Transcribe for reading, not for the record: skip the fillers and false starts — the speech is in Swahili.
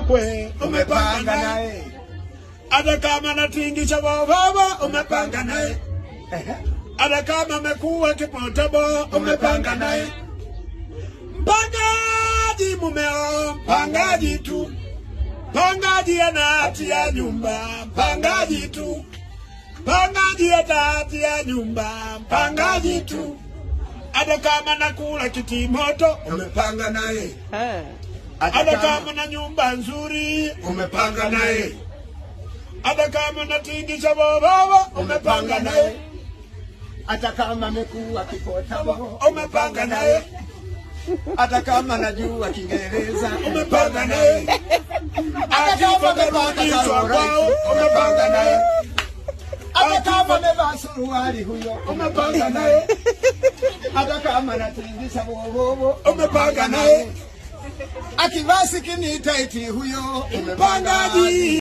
Kwe, Umepanga naye. Hata kama natingisha baba, umepanga naye. Ehe. Hata kama amekuwa kipotabo, umepanga naye. Mpangaji mumeo, mpangaji tu. Mpangaji ana hati ya nyumba, mpangaji tu. Mpangaji ana hati ya nyumba, mpangaji tu. Hata kama nakula kitimoto, Umepanga naye. hata kama na nyumba nzuri, Umepanga naye. hata kama natingisha baba, umepanga naye. Hata kama amekuwa kipotabo, Umepanga naye. Hata kama najua Kiingereza, Umepanga naye. Hata kama amepaka Akifa karora, kwao, umepanga naye. Hata kama amevaa suruali huyo, Umepanga naye. Hata kama anatingisha bobobo, Umepanga naye. Akivaa skinny tight huyo, Mpangaji.